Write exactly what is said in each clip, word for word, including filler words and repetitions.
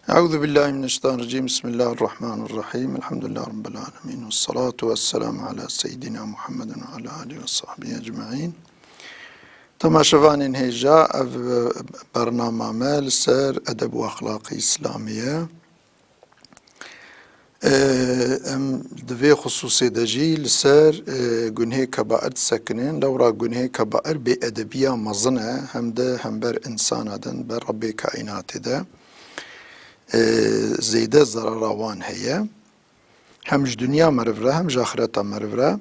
Euzu billahi mineşşeytanirracim. Bismillahirrahmanirrahim. Elhamdülillahi rabbil alemin. Vessalatu vesselamu ala seyyidina Muhammedin ve ala alihi ve sahbihi ecmaîn. Temaşevanên hêja, ev, e, bernama me li ser edeb û exlaqê îslamî ye. E, em di vê xisûsê de jî li ser, e, gunhê kebair disekinin. Lewra gunhê kebair bêedebiya mezin e, hem de hember insana de, hember Rebbê kaînatê de, e, zêde zerara wan heye. Hem ji dinya meriv re, hem ji axireta meriv re.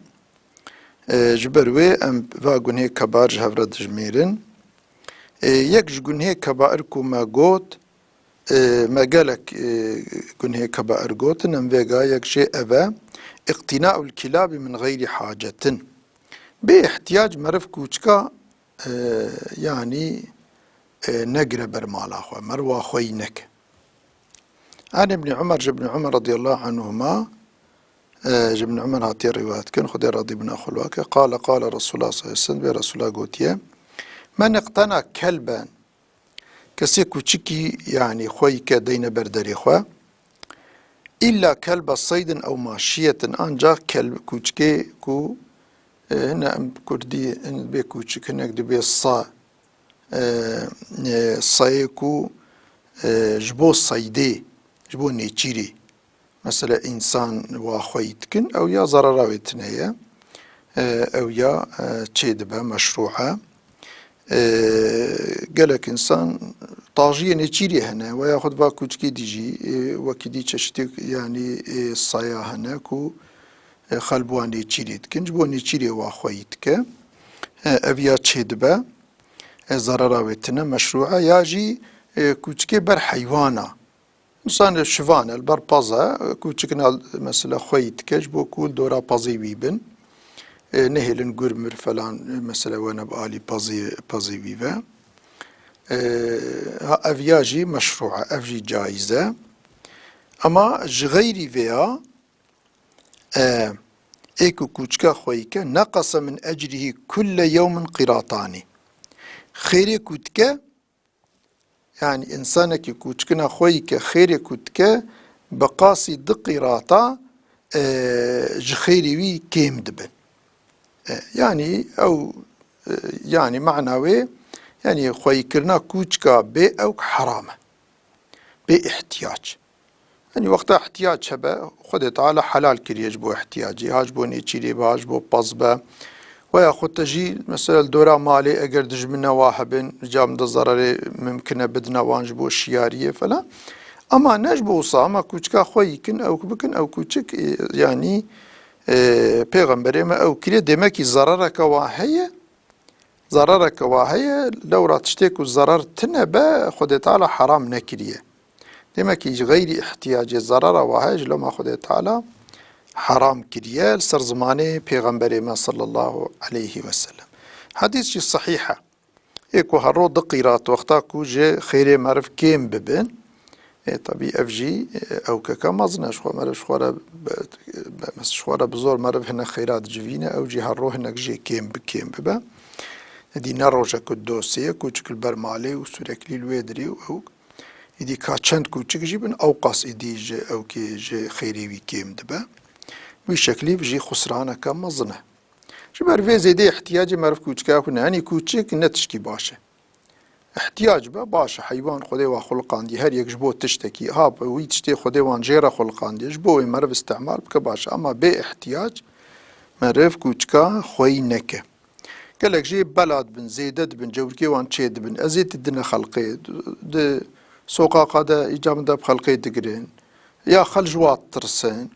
E, ji ber wê em va gunhê kebair ji hev re dijmêrin. E, yek ji gunhê kebair ku me got, e, me gelek, e, gunhê kebair gotin, em vêga yek jê ev e, iqtînaul kîlabî min xeyrî hacetin. Bê ihtiyac meriv kûçika, e, yanî, e, negire ber mala xwe, meriva xweyî neke. An Ibn Umar, ji Ibn Umar radiyallahu anhuma, e, ji Ibn Umar hatiye rîwayet kirin, Xwedê razî bina xwe li we ke, qale, qale Resulullah sallallahu aleyhi ve sellem, vê Resulullah gotiye, "Men iqtena kelben", kesê kûçikî, yanî xweyî ke deyne ber derê xwe, "illa kelbe seydin ew maşiyetin", ancak kelb kûçikê ku, e, hine em kurdî, hin bê kûçik, hinek dibê sa, e, e, sayê ku, e, ji bo seydê, ji bo nêçîrê, mesela, însan wa xweyî dikin, ew ya zerara wê tune ye, e, ew ya, e, çê dibe, meşrû e. E, gelek însan tajiyê nêçîrê hene, we yaxud va kûçikê dî jî, e, wekî dî çeşitê, yanî, e, saya hene ku, e, xelb wa nêçîrê dikin, ji bo nêçîrê wa xweyî dike. E, ev ya çê dibe, e, zerara wê tune, meşrû e, ya jî, e, kûçikê ber heywana. Însan şivan e, li ber pez e, kûçikina, mesela, xweyî dike, ji bo ku li dora pezê wî bin. E, nehêlin gur mir falan, e, mesela, wene bi alî pezê, pezê wî ve. E, ha, ev ya jî meşrû e, ev jî caiz e. Ama ji xeyrî vê ya, e, ê ku kûçika xweyî ke, neqese min ecrihi kulle yewmin qîratanî. Xêrê ku dike, yanî, însanekî kûçikina xweyî ke xêrê ku dike, bi qasî du qîrata, e, ji xêrê wî kêm dibin. E, yanî, ew, e, yanî, mana wê, yanî, xweyîkirina kûçika bê ewk heram e. Bê ihtiyac. Yanî wexta ihtiyac hebe, Xwedê Teala helal kiriye ji bo ihtiyacê, ha ji bo nêçîrê be, ha ji bo pez be. Weya xwe te jî, mesela, li dora malê eger dijmine wa hebin, cam de zerarê mimkin e bidine wan ji bo şiyariyê falan. Ama ne ji bo wisa, ama kûçika xwe yî kin, ew bikin, ew kûçik, e, yanî, e, pêxemberê me ew kiriye, demekî zerareke wa heye, zerareke wa heye, lewra tiştê ku zerar tine be, Xwedê Teala heram nekiriye. Demekî ji xeyrî ihtiyacê zerara wa heye, ji loma Xwedê Teala heram kiriye, li ser zimanê Pêxemberê me sallallahu aleyhi ve sellem. Hedîs jî sehîh e. Ê ku her ro du qîrat wexta ku ji xêrê meriv kêm bibin, ê, tabî ev jî, e, ewkeke mezin e, ji xwe meriv ji xwe re be, be, ji xwe re bi zor meriv hinek xêra dicivîne, ew jî her ro hinek jê kêm bi kêm bibe. Êdî ne rojek ku dosê ye, kûçik li ber malê û sûreklî li wê dirê û ew, êdî ka çend kûçik jî bin, ewqas êdî ji ewkê ji xêrê wî kêm dibe. Wî şeklî jî xusraneke mezin e. Ji ber vê zêdê ihtiyacê meriv kûçika xwe ne, yanî kûçik ne tişkî baş e. Ihtiyac be, baş e, heywan Xwedê wa xuliqandiye, her yek ji bo tiştekî, ha, wî tiştê Xwedê wan jê re xuliqandiye, ji bo wê meriv îstîmal bike, baş e, ama bê ihtiyac meriv kûçika xweyî neke. Gelek jê bela dibin, zêde dibin, cewrikê wan çê dibin, eziyetê didine xelqê, di soqaqa de îcabin de bi xelqê digirin, ya xelk ji wan ditirsin.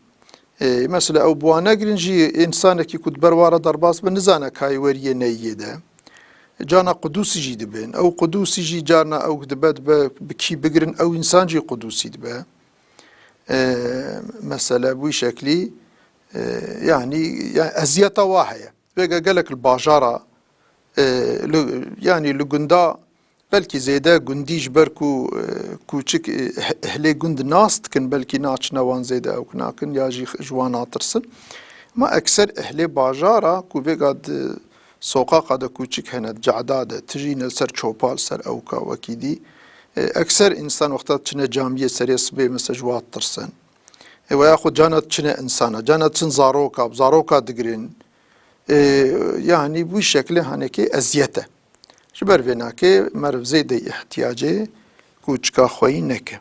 Ê, mesela ew bi wan negirin jî, însanekî ku di ber wan re derbas be, nizane kayê weriyê neyiyê de. Carna qudûsî jî dibin. Ew qudûsî jî carna ew dibe, dibe bi kî bigirin, ew însan jî qudûsî dibe. Ê, mesele bi wî şeklî, ê, yanî, yanî eziyeta wa heye. Vêga gelek li bajara, e, li, yanî li gunda belkî zêde gundî ji ber ku, e, kûçik, e, eh-, ehlê gund nas dikin, belkî naçine wan zêde ewk nakin ya jî ji wan natirsin. Ma ekser ehlê bajara ku vêga di soqaqa de kûçik hene, di cehda de, tijî ne ser çopa, li ser ewka wekî dî, E, ekser însan wexta diçine camiyê serê sibê, mesela ji wa ditirsin. E, we yaxud cana diçine însana, cana diçin zaroka, bi zaroka digirin. E, yanî bi wî şeklê hanekê eziyet e. Ji ber vê nakê meriv zêdeyî ihtiyacê kûçika xweyî neke.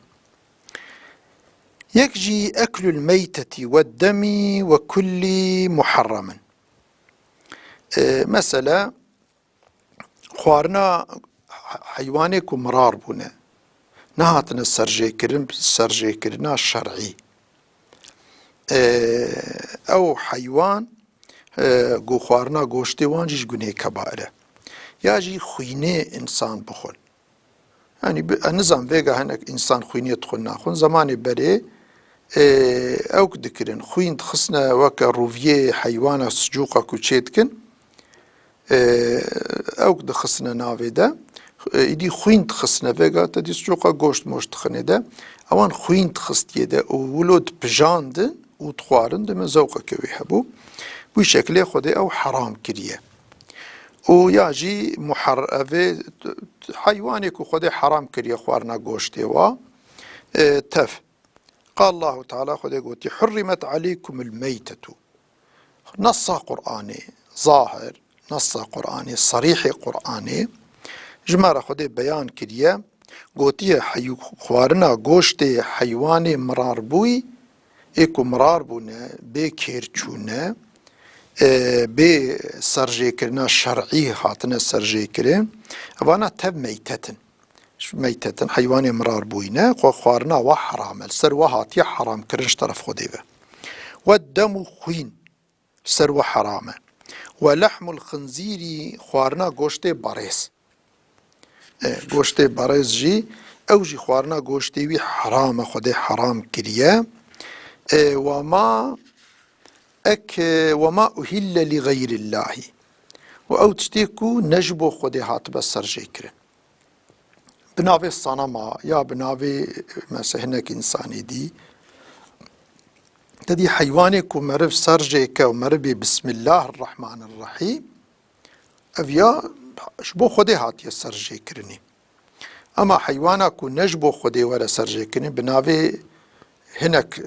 Yek jî eklul meytetî we demî we kullî muharremin. E, mesela, xwarina he-, heywanê ku mirar bûne, nehatine serjêkirin, serjêkirina şer'î. E, ew heywan, e, ku xwarina goştê wan jî ji gunê kebair e. Ya jî xwînê însan bixwin. Yanî bi-, ez nizam vêga hinek însan xwînê dixwin naxwin. Zemanê berê, e, ewk dikirin. Xwîn dixistine weke rûviyê heywana sicoka ku çê dikin. E, ewk dixistine navê de. E, îdî xwîn dixistine vêga te dî sicoka goşt moşt dixinê de. Ewan xwîn dixistiyê de û wilo dipijandin û dixwarin, deme zewqeke wê hebû. Bu şeklê Xwedê ew heram kiriye. Û ya jî muhar-, evê heywanê ku Xwedê heram kiriye xwarina goştê wa, e, tev. Qal Allahu Teala, Xwedê gotî, "Hurrimet aleykumul meytetu." Nessa Qur'anê, zahir, nessa Qur'anê, sarîhê Qur'anê, ji me re Xwedê beyan kiriye, gotiye, hey-, xwarina goştê heywanê mirar bûyî, ê ku mirar bûne, bê kêr çûne, e, bê serjêkirina şer'î hatine serjêkirin, evana tev meytetin. Ji meytetin, heywanê mirar bûyîne, xwe xwarina wa heram e. Li ser wa hatiye heram kirin ji teref Xwedê ve. We dem û xwîn li ser wa heram e. We lehmul xinzîrî, xwarina goştê berêz. E, goştê berêz jî, ew jî xwarina goştê wî heram e, Xwedê heram kiriye. E, we ma ek, e, we ma uhille li xeyrillahî. Û ew tiştê ku ne ji bo Xwedê hatibe serjêkirin. Bi navê sanama ya bi navê, mesela, hinek însanê dî, te dî heywanê ku meriv serjêke û merivê Bismillahirrahmanirrahîm, ev ya ji bo Xwedê hatiye serjêkirinê. Ema heywana ku ne ji bo Xwedê were serjêkirinê, bi navê hinek, e,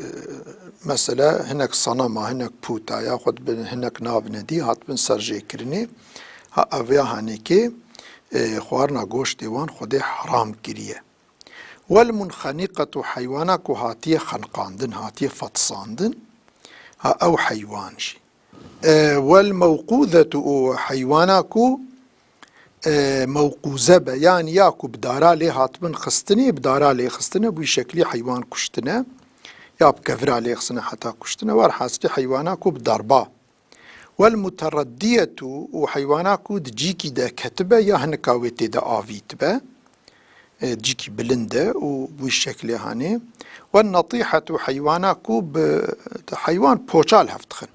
mesela, hinek sanama, hinek pûta, yaxud bi hinek navine dî hatibin serjêkirinê. Ha, ev ya hanekê, e, xwarina goştê wan Xwedê heram kiriye. Wel munxeniqetu, heywana ku hatiye xeniqandin, hatiye fetisandin, ha, ew heywan jî. E, wel mewquzetu, û heywana ku, e, mewquze be, yanî ya ku bi dara lê hatibin xistinê, bi dara lê xistine, bi wî şeklî heywan kuştine, ya bi kevira lê xistine heta kuştine, werhasilî heywana ku bi darba. Wel mutereddiyetu, û heywana ku di cîkî de ketibe ya hinika wê tê de avîtibe, e, cîkî bilind e û bi wî şeklê hanê. Wel netîhetu, heywana ku bi, heywan poça li hev dixin.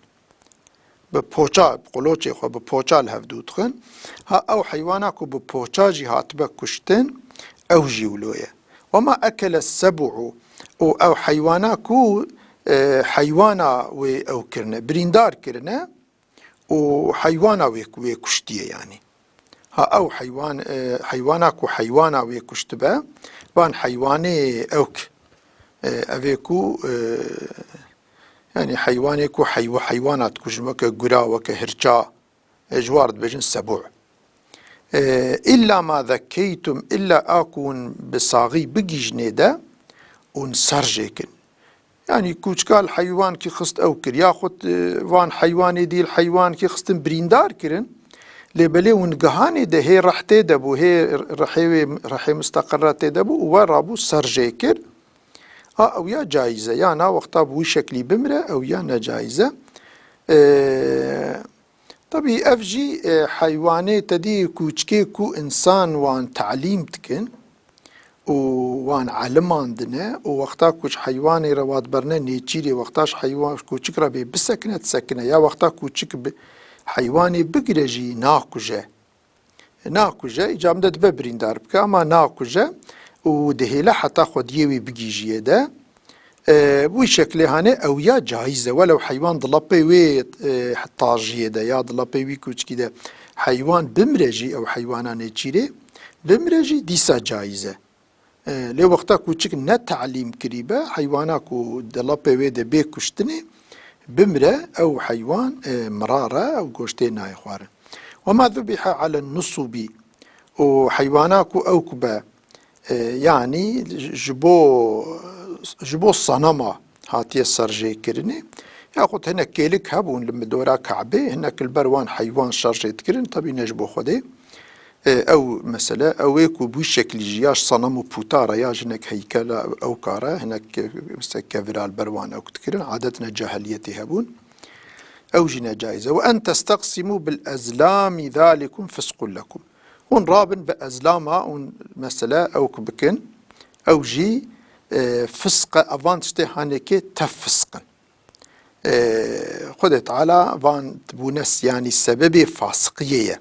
Bi poça, bi qoloçê xwe bi poça li hev dû dixin. Ha, ew heywana ku bi poça jî hatibe kuştin, ew jî wilo ye. Wema ekele seb'u, û ew heywana ku, e, heywana wê ew kirine, birîndar kirine û heywana wê, wê kuştiye yanî. Ha, ew heywan, e, heywana ku heywana wê kuştibe, van heywanê ewk, e, evê ku, e, yanî heywanê ku heyw-, heywana dikujin, weke gura, weke hirça, e, ji war dibêjin sebû. E, illa ma zekeytum, illa a ku hûn bi saxî bigîjinê de, hûn serjêkin. Yanî kûçika li heywankî xist ew kir, yaxud, e, van heywanê dî li heywankî xistin birîndar kirin, lê belê hûn gihanê de hê reh tê de bû, hê rehê wê, rehê misteqirre tê de bû û we rabû serjê kir. A, ew ya caiz e, ya na wexta bi wî şeklî bimire, ew ya ne caiz e. E, Tebî ev jî, e, heywanê te dî kûçikê ku însan wan talîm dikin û wan elimandine û wexta ku ji heywanê re wa diberine nêçîrê, wexta ji heywan, kûçik re bê bisekine, disekine. Ya wexta kûçik bi heywanê bigire jî nakuje. Nakuje, îcabinde dibe birîndar bike, ama nakuje û dihêle heta xwediyê wî bigîjiyê de. E, wî şeklê hane ew ya caiz e. Welew heywan di lepê wê, e, tajiyê de ya di lepê wî kûçikî de heywan bimre jî, ew heywana nêçîrê bimre jî dîsa caiz e. E, lê wexta ku çik ne telîm kirîbe, heywana ku di lapê wê de bê kuştinê, bimre, ew heywan, e, mirar e, ew goştê nayê xwarin. Wema zubiha alen nusubî, û heywana ku ew ku be, e, yanî ji bo, ji bo sanama hatiye serjêkirinê, yaxud hinek kêlik hebûn li dora Kabê, hinek li ber wan heywan serjê dikirin, tebî ne ji bo Xwedê. E, ew mesele, ew ê ku bû şeklî jî ya ji sanam û pûtara ya ji hinek heykela ew kare, hinek ke-, mesela kevira li ber wan ew dikirin, adetine cahiliyetê hebûn. Ew jî necaiz e. "Ve en testeqsimû bil ezlamî zalikum fisqun lekum." Hûn rabin bi ezlama, hûn mesele ew ku bikin, ew jî, e, fisq e, evan tiştê hanekê tev fisq in. E, Xwedê Teala van bûne s-, yanî sebebê fasiqiyê ye.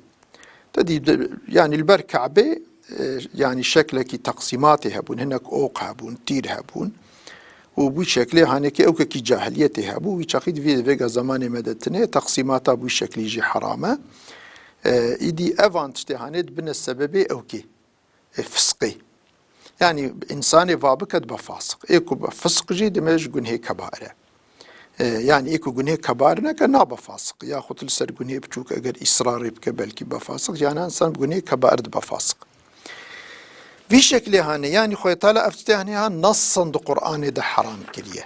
Te dî, yanî li ber Kabê, e, yanî şeklekî teqsîmatê hebûn, hinek oq hebûn, tîr hebûn. Û bû şeklê hanekê ewkekî cahiliyetê hebû, wî çaxî di vê, vêga zemanê me de tine, teqsîmata bû şeklî jî heram e. E, îdî evan tiştê hanê dibine sebebê ewkê, e, fisqê. Yanî însanê va bike dibe fasiq. Ê ku be fisq jî dime ji gunhê kebair e. E, yanî ê ku gunhê kebair neke nabe fasiq. Yaxud li ser gunhê biçûk eger îsrarê bike belkî be fasiq. Yanî însan bi gunhê kebair dibe fasiq. Vî şeklê hane, yanî Xwedê Teala ev tiştê hane ha nassan di Qur'anê de heram kiriye.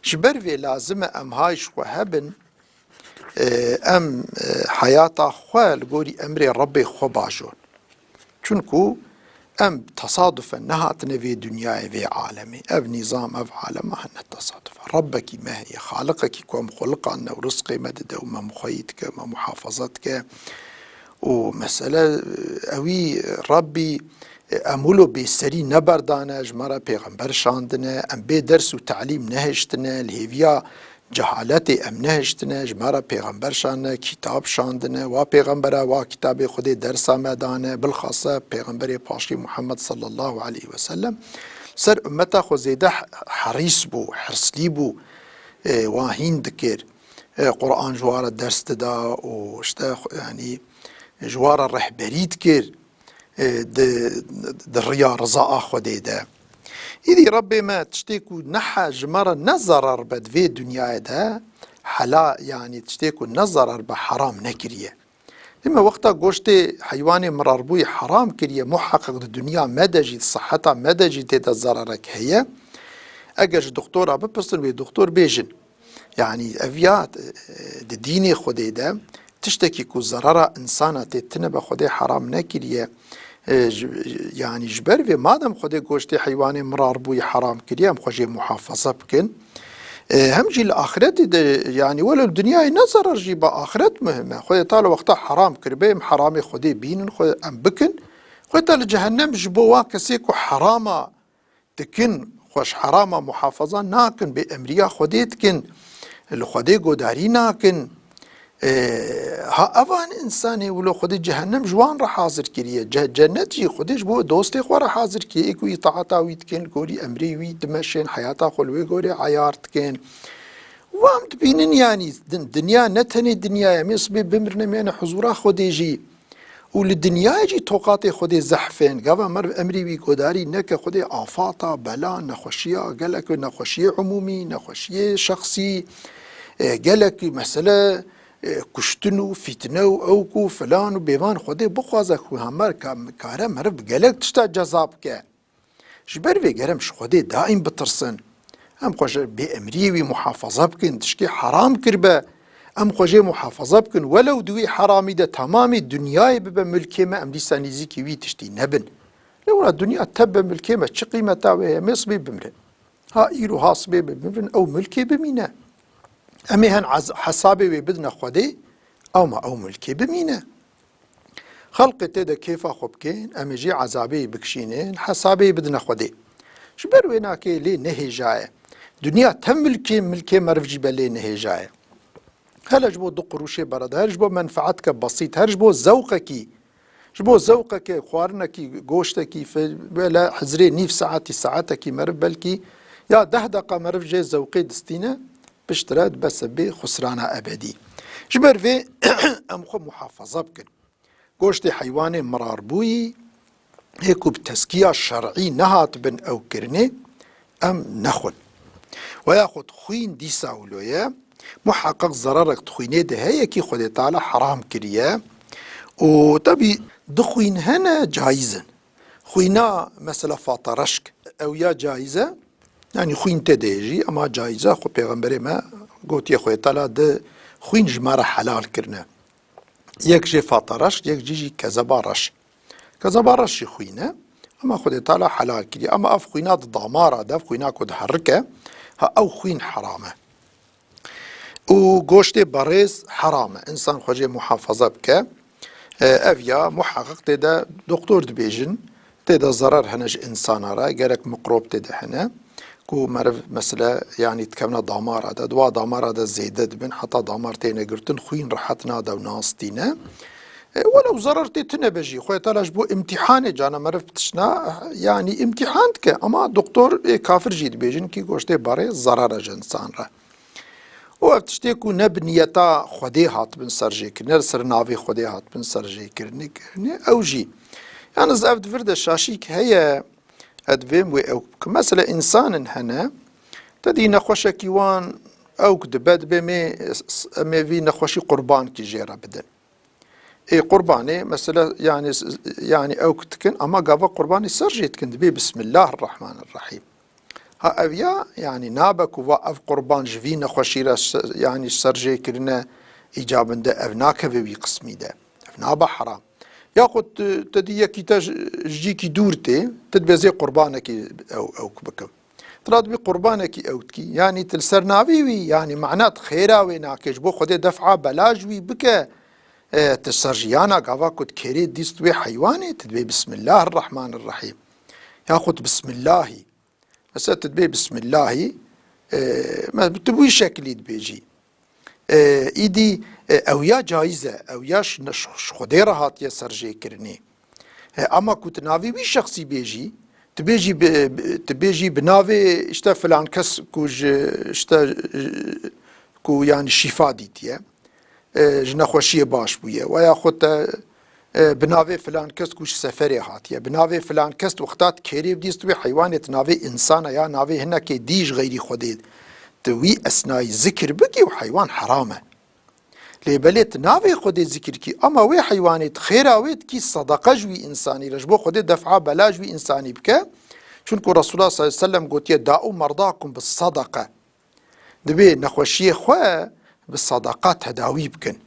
Ji ber vê lazim e em hay ji xwe hebin, e, em, e, heyata xwe li gorî emrê Rebbê xwe bajon. Çunku em tesadufen nehatine vê dinyayê, vê alemê. Ev nîzam, ev alema hene tesadufen. Rebbekî me heye, Xaliqekî ku em xuliqandine û rizqê me dide û me muxeyî dike, me muhafaza dike. Û mesele, e, ewî Rebbî, e, em wilo bêserî neberdane, ji me re pêxember şandine, em bê ders û telîm nehiştine, li hêviya cehaletê em nehiştine, ji me re pêxember şandine, kîtab şandine, wa pêxembera, wa kitabê Xwedê dersa me dane, bilxase pêxemberê paşî Muhammed sallallahu aleyhi ve sellem ser ummeta xwe zêde herîs bû, hirslî bû, e, wa hîn dikir. E, Qur'an ji wa re ders dida û işte, yanî ji wa re rehberî dikir, e, di, di riya rizaa Xwedê de. Îdî Rebbê me tiştê ku neha ji me re ne zerar be di vê dinyayê de, hela, yanî tiştê ku ne zerar be heram nekiriye. Dî me wexta goştê heywanê mirarbûyî heram kiriye, muheqeq di dinya me de jî, di siheta me de jî tê de zerarek heye. Eger ji doktora bipirsin, wê doktor bêjin. Yanî ev ya, e, di dînê Xwedê de tiştekî ku zerara insana tê tine be Xwedê heram nekiriye. E, ji, yanî ji ber vê madem Xwedê goştê heywanê mirarbûyî heram kiriye, em xwe jê muhafaza bikin. E, hem jî li axiretê de, yanî welew dinyayê ne zerar jî be, axiret muhim e. Xwedê Teala wexta heram kiribe, em heramê Xwedê bînin, xwe em bikin. Xwedê Teala li cehennem ji bo wan kesê ku herama dikin, xwe ji herama muhafaza nakin, bê emriya Xwedê dikin, li Xwedê godarî nakin. E, ha evan insanê wilo Xwedê cehennem ji wan re hazir kiriye. Ce-, cennet jî Xwedê ji bo dostê xwe re hazir kiriye. Ê ku îtaeta wî dikin, li gorî emrê wî dimeşin, heyata xwe li wê gorê eyar dikin. Wan dibînin, yanî din-, dinya ne tenê dinyaya, em ê sibê bimirin, em ê ne huzûra Xwedê jî. Û li dinyayê jî toqatê Xwedê zehf in. Gava meriv emrî wî godarî neke, Xwedê afata, bela, nexweşiya gelek, nexweşiyê umûmî, nexweşiyê şexsî, e, gelek mesele, e, kuştin û fîtne û ewk û filan û bêvan Xwedê bixwaze ku hemer ka-, kare meriv bi gelek tişta ceza bike. Ji ber vê ger em ji Xwedê daîm bitirsin. Em xwe ji bêemriyê wî muhafaza bikin, tişkî heram kiribe. Em xwe jê muhafaza bikin. Welew di wî heramî de temamê dinyayê bibe milkê me, em dîsa nîzîkî wî tiştî nebin. Lê wela dinya tebe milkê me, çi qîmeta wê heye? Em ê sibê bimrin. Ha îro ha sibê bimrin, ew milkê bimîne. Em ê hen ez-, hesabê wê bidine Xwedê, ew ma ew milkê bimîne. Xelqê tê de kêfa xwe bikin, em ê jî ezabê yî bikişînin, hesabê yî bidine Xwedê. Ji ber wê nakê lê nehêja ye. Dinya te milkê, milkê meriv jî be lê nehêja ye. Hele ji bo du quruşê berede, her ji bo menfaetke besît, her ji bo zewqekî, ji bo zewqekê, xwarinekî, goştekî, fe-, böyle hizrê nîv saetî, saetekî meriv belkî ya deh deqa meriv jê zewqê distîne, piştre dibe sebê xusrana ebedî. Ji ber vê em xwe muhafaza bikin. Goştê heywanê mirarbûyî hê ku bi teskiya şer'î nehatibin ew kirinê, em nexwin. Weya xwe xwîn dîsa wilo ye, muheqeq zerarek di xwînê de heye kî Xwedê Teala heram kiriye. Û tebî di xwîn hene cayîz in. Xwîna mesela fatareşk, ew ya cayîz e, yanî xwîn tê de hêjî, ema cayîz e, xwe Pêxemberê me gotiye Xwedê Teala di xwîn ji me re helal kirine. Yek jê fatareşk, yek jî jî kezeba reş. Kezeba reş jî xwîn e, ema Xwedê Teala helal kiriye. Ema ev xwîna di damara de, ev xwîna ku diherike, ha ew xwîn heram e. Û goştê berêz heram e. Însan xwe jê muhafaza bike. E, ev ya muheqeq tê de doktor dibêjin, tê de zerar hene ji însana re, gerek mikrop tê de hene. Ku meriv mesele, yanî dikevne damara de, di wa damara de zêde dibin, heta damar têne girtin, xwîn rehet nade û nas tîne. E, welew zerar tê tune be jî, Xwedê Teala ji bo îmtîhanê cana meriv tiştna, yanî îmtîhan dike, ama doktor ê kafir jî dibêjin kî goştê berê zerar e ji însan re. Û ev tiştê ku ne bi niyeta Xwedê hatibin serjêkirin, ne li ser navê Xwedê hatibin serjêkirinê, kirinê, ew jî. Yalnız ev di vir de şaşîk heye, ez divêm wê ew bikim. Mesela însanin hene, te dî nexweşekî wan ew ku dibe, dibê mê, em ê vî nexweşî qurbankî jê re bidin. Ê qurbanê, mesela, yanî, yanî ew ku dikin, ama gava qurbanê ser jê dikin, dibê Bismillahirrahmanirrahîm. Ha ev ya, yanî nabe ku va ev qurban ji vî nexweşî re se-, yanî ser jê kirine, îcabinde ev nakeve wî qismî de. Ev nabe heram. Yaxud tu, tu dî yekî te ji, ji cîkî dûr tê, tu dibê zê qurbanekî ew, ew ku bikim. Tira dibî qurbanekî ew dikî. Yanî tu li ser navî wî, yanî mana tu xêra wê nake, ji bo Xwedê def'a bela ji wî bike, e, tu ser jiyana gava ku tu kêrê dîst wê heywanê, tu dibê Bismillahirrahmanirrahîm. Yaxud Bismillahî. Mesela tu dibê Bismillahî, e, me-, tu bi wî şeklî dibêjî. E, îdî, e, ew ya cayîz e, ew ya ji, ji, ji Xwedê re hatiye serjêkirinê. E, ama ku tu navê wî şexsî bêjî, tu bêjî bi, bi, tu bêjî bi navê işte filan kes ku ji, işte, e, ku yani şîfa dîtiye, e, ji nexweşiyê baş bûye. Weya xwe te, e, bi navê filan kes ku ji seferê hatiye, bi navê filan kes wexta tu kêrê bidîst wê heywanê tu navê însana ya navê hinekê dî ji xeyrî Xwedê tu wî esnayî zikir bikî û heywan heram e. Lê belê tu navê Xwedê zikir kî, ama wê heywanê tu xêra wê dikî sedeqe ji wî însanî re, ji bo Xwedê def'a bela ji wî însanî bike. Çunku Resulullah sallallahu aleyhi ve sellem gotiye, "Da'u merdakum bis sadaka." Dibê nexweşiyê xwe bi sadaqa tedawî bikin.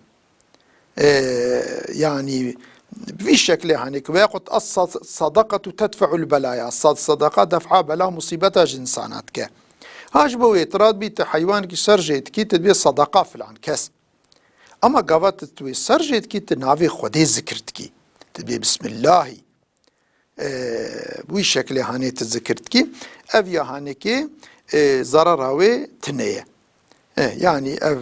Ee, yanî bi vî şeklê hanê ki, veyahut as sad-, sadaqatu tedfe'ul belaya. Sad-, sadaqa def'a bela musîbeta ji însana dike. Ha ji bo wê tu radibî tu heywanekî ser jê dikî, tu dibê sadaqa filan kes. Ama gava tu, tu wê ser jê dikî, tu navê Xwedê zikir dikî. Tu dibê Bismillahî. E, wî şeklê hanê tu zikir dikî. Ev ya hanekê, e, zarara wê tune ye. E, yanî ev, e,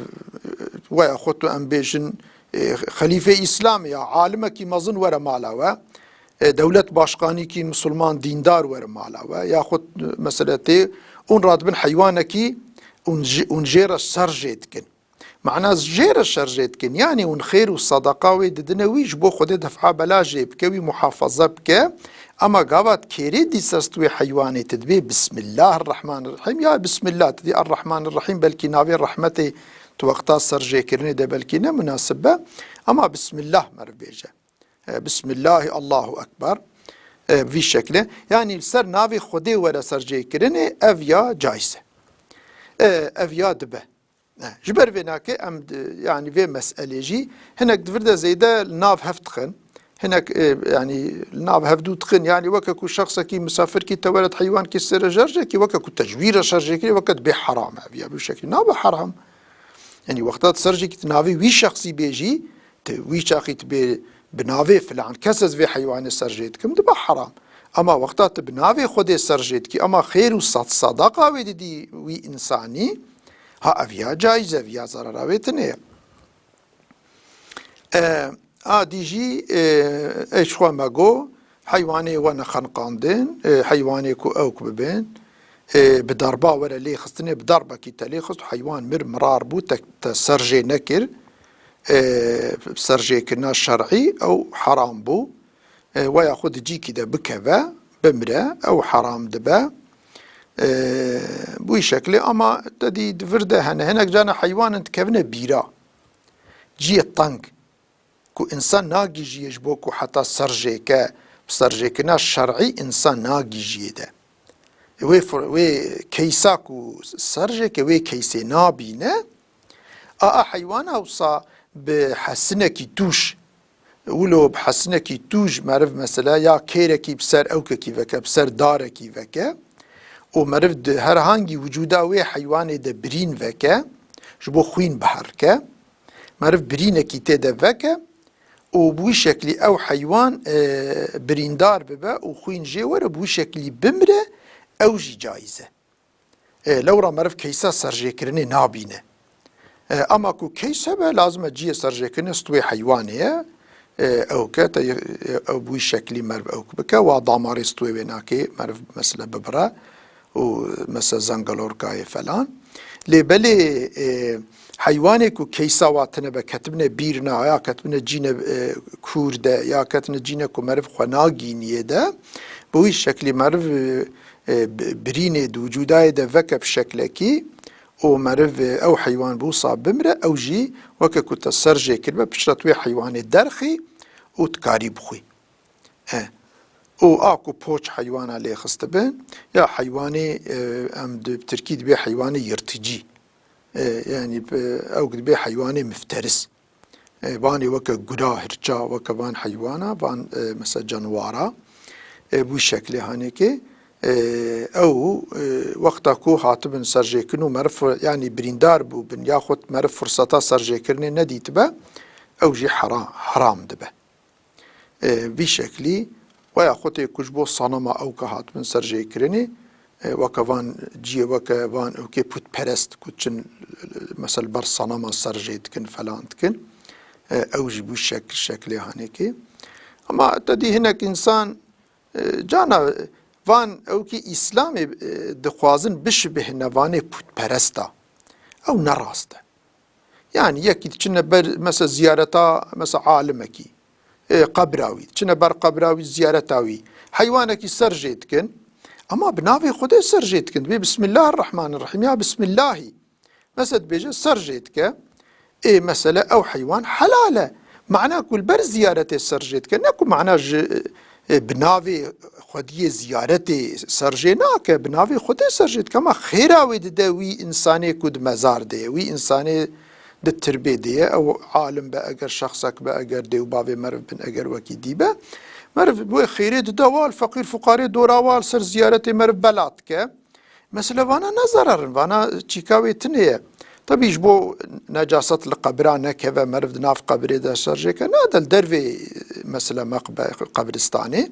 weya xwe tu em bêjin, e, xelîfê Îslamê ya alimekî mezin were mala we, e, dewlet başkanîkî misilman dîndar were mala we, yaxud, e, mesele tê, hûn radibin heywanekî hûn ji, hûn jê re ser jê dikin. Mana jê re şer jê dikin, yanî hûn xêr û sedeqa wê didine wî, ji bo Xwedê def'a bela jê bike, wî muhafaza bike. Ema gava tu kêrê dî ser stûyê heywanê, tu dibê Bismillahirrahmanirrahîm, ya Bismillah, tu dî Errahmanirrahîm, belkî navê rehmetê tu wexta serjêkirinê de belkî ne munasib be, ema Bismillah meriv bêje. E, Bismillahî, Allahu Ekber. E, vî şeklê. Yanî li ser navê Xwedê were serjêkirinê, ev ya caiz e. E, ev ya dibe. E, ji ber vê nake em di, yanî vê meselê jî hinek di vir de zêde li nav hev dixin. Hinek, e, yanî li nav hevdû dixin. Yanî weke ku şexsekî, misafirkî te were di heywankî sêre şerjekî, weke ku te ji wî re şerjekirî, weke dibê heram e. Ev ya bi şeklî nabe heram. Yanî wexta tu serjekî tu navê wî şexsî bêjî, tu wî çaxî tu bê bi navê filan kes ez vê heywanê serjê dikim, dibe heram. Ema wexta tu bi navê Xwedê serjê dikî, ema xêr û sad-, sadaqa wê didî wî însanî, ha ev ya caiz e, ev ya zarara wê tune ye. E, a dî jî, e, ê ji xwe me got, heywanê we nexeniqandin, e, heywanê ku ewk bibin, e, bi darba were lê xistinê, bi darbekî te lê xist, heywan mir, mirar bû, te, te serjê nekir, e, serjêkirina şer'î, ew heram bû. e, weya xwe di cîkî de bikeve, bimire, ew heram dibe. E, bi wî şeklê, ama te dî di vir de hene, hinek carna heywanin dikevine bîra. Ciyê teng ku însan nagihîjiye ji bo ku heta serjêke, bi serjêkirina şer'î însan nagihîjiye de. Wê fir-, wê keysa ku serjêke wê keysê nabîne, a, a heywana wisa bi hesinekî tûj, wilo bi hesinekî tûj meriv mesela ya kêrekî bi ser ewkekî veke, bi ser darekî veke û meriv di her hangî wicûda wê heywanê de birîn veke, ji bo xwîn biherike, meriv birînekî tê de veke û bi wî şeklî ew heywan, e, birîndar bibe û xwîn jê were, bi wî şeklî bimire, ew jî caiz e. E, lewra meriv keysa serjêkirinê nabîne. E, ama ku keys hebe, lazim e cihê serjêkirinê stûyê heywanê ye. E, ew ke te, e, ew bi wî şeklî meriv ew bike, wa damarê stûyê wê nake, meriv mesela bibire û mesela zengelorkayê falan. Lê belê, e, heywanê ku keysa wa tine be, ketibine bîrna ya ketibine cîne, e, kûr de ya ketine cîne ku meriv xwe nagîniyê de, bi wî şeklî meriv, e, e, bi-, birînê di wicûdayê de veke bi şeklekî û meriv, e, ew heywan bi wisa bimire, ew jî weke ku te serjê kiribe, piştre tu wê heywanê derxî û dikarî bixwî. E. Û a ku poç heywana lê xistibin, ya heywanê, e, em di tirkî dibê heywanê yirticî. E, yanî, e, ew dibê heywanê mifteris. E, vanê weke gura, hirça, weke van heywana, van, e, mesela canwara, e, bi wî şeklê hanekê, e, ew, e, wexta ku hatibin serjêkirin û meriv fir-, yanî birîndar bûbin, yaxud meriv firseta serjêkirinê nedîtibe, ew jî hera-, heram dibe. E, vî şeklî, weya xwe tê ku ji bo sanama ew ke hatibin serjêkirinê, e, weke van ciyê, weke van ewkê pûtperest ku çin, mesela ber sanama serjê dikin, falan dikin, e, ew jî bû şek-, şeklê hanekê. Ama te dî hinek însan, e, cana van ewkê Îslamê, e, dixwazin bişibihine vanê pûtperesta. Ew ne rast e. Yani yekî diçine ber, mesela ziyareta, mesela alimekî, e, qebra wî, diçine ber qebra wî, ziyareta wî, heywanekî serjê dikin, ama bi navê Xwedê serjê dikin, dibê Bismillahirrahmanirrahîm ya Bismillahî. Mesela dibêje serjê dike, ê mesela ew heywan helal e. Mana ku li ber ziyaretê serjê dike, ne ku mana ji, e, bi navê xwediyê ziyaretê serjê nake, bi navê Xwedê serjê dike, ama xêra wê dide wî însanê ku di mezar de ye, wî însanê di tirbê de ye, ew alim be, eger şexsek be, eger dê û bavê meriv bin, eger wekî dî be, meriv wê xêrê dide wa, li feqîr fuqarê dora wa, li ser ziyaretê meriv bela dike. Mesela vana ne zerar in, vana çîka wê tune ye. Tebî ji bo necaset li qebira nekeve, meriv di nav qebirê de serjêke, nade li dervê, mesela meqbe-, qebristanê,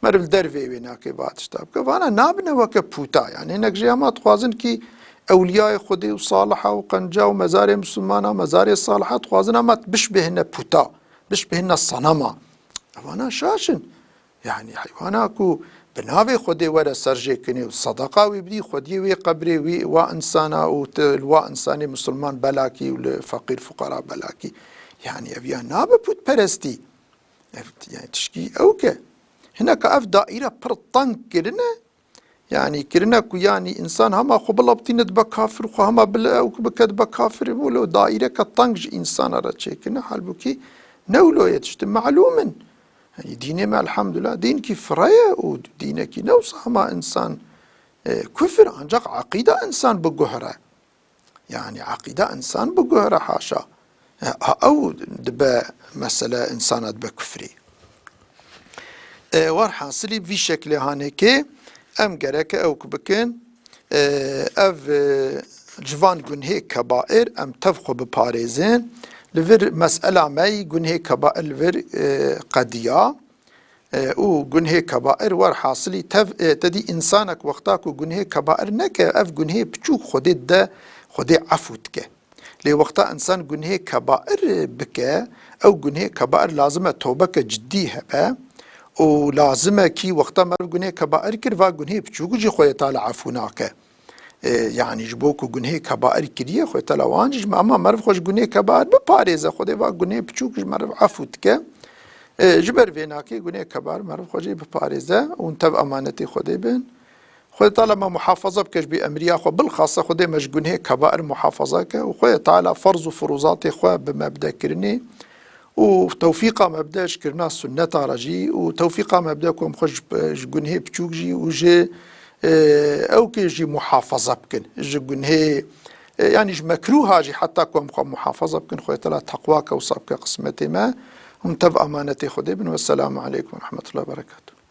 meriv li dervê wê nake va tişta bike. Vana nabine weke pûta, yani hinek jê hema dixwazin kî ewliyayê Xwedê û saliha û qenca û mezarê misilmana, mezarê saliha dixwazin hema bişbihine pûta, bişbihine sanama. Vana şaş in. Yani heywana ku bi navê Xwedê were serjêkinê û sedeqa wî bidî, xwediyê wê qebrê wî, wa insana û ti-, li wa insanê misilman belakî û li feqîr fuqara belakî. Yani ev ya nabe pûtperestî. Ev, yani tişkî ew ke. Hineka ev daîre pir teng kirine, yani kirine ku yani insan hema xwe bilaptîne dibe kafir, xwe hema bile ew ku bike dibe kafir, wilo daîreke teng ji insana re çêkirine. Halbûkî ne wilo ye, tiştê melûm in. Yani dînê me elhamdulillah dînkî fire ye û dînekî ne wisa hema insan, e, kufir, ancak eqîda insan biguhere. Yani eqîda insan biguhere haşa. E, a-, ew dibe mesele insana dibe kufrî. E, werhasilî vî şeklê hanekê em gereke ew ku bikin, e, ev, e, ji van gunhê kebair em tev xwe biparêzin. Li vir mesela me yî gunhê kebair li vir, e, qediya. E, û gunhê kebair werhasilî tev, e, te dî însanek wexta ku gunhê kebair neke, ev gunhê piçûk Xwedê dide, Xwedê efû dike. Lê wexta însan gunhê kebair bike, ew gunhê kebair lazim e tewbeke cidî hebe û lazim e kî wexta meriv gunhê kebair kir, va gunhê piçûk jî Xwedê Teala efû nake. E, yani ji bo ku gunhê kebair kiriye, Xwedê Teala wan jî, ama meriv xwe ji gunhê kebair biparêze, Xwedê va gunhê piçûk ji meriv efû dike. E, ji ber vê nakê gunê kebar meriv xwe jî biparêze û tev emanetê Xwedê bin. Xwedê Teala me muhafaza bike ji bê emriya xwe, bilxasa Xwedê me ji gunhê kebair muhafaza ke û Xwedê Teala ferz û firûzatê xwe bi me bide kirinê û tewfîqa me bide ji kirina sunneta re jî û tewfîqa me bide ku em xwe ji, ji gunhê biçûk jî û ji, e, ewkê jî muhafaza bikin. Ji gunhê, e, yanî ji mekrûha jî heta ku em xwe muhafaza bikin, Xwedê Teala teqwa ke wisa bike qismetê me. Hûn tev emanetê Xwedê bin. Wesselamu aleykum we rahmetullahi we berekatuh.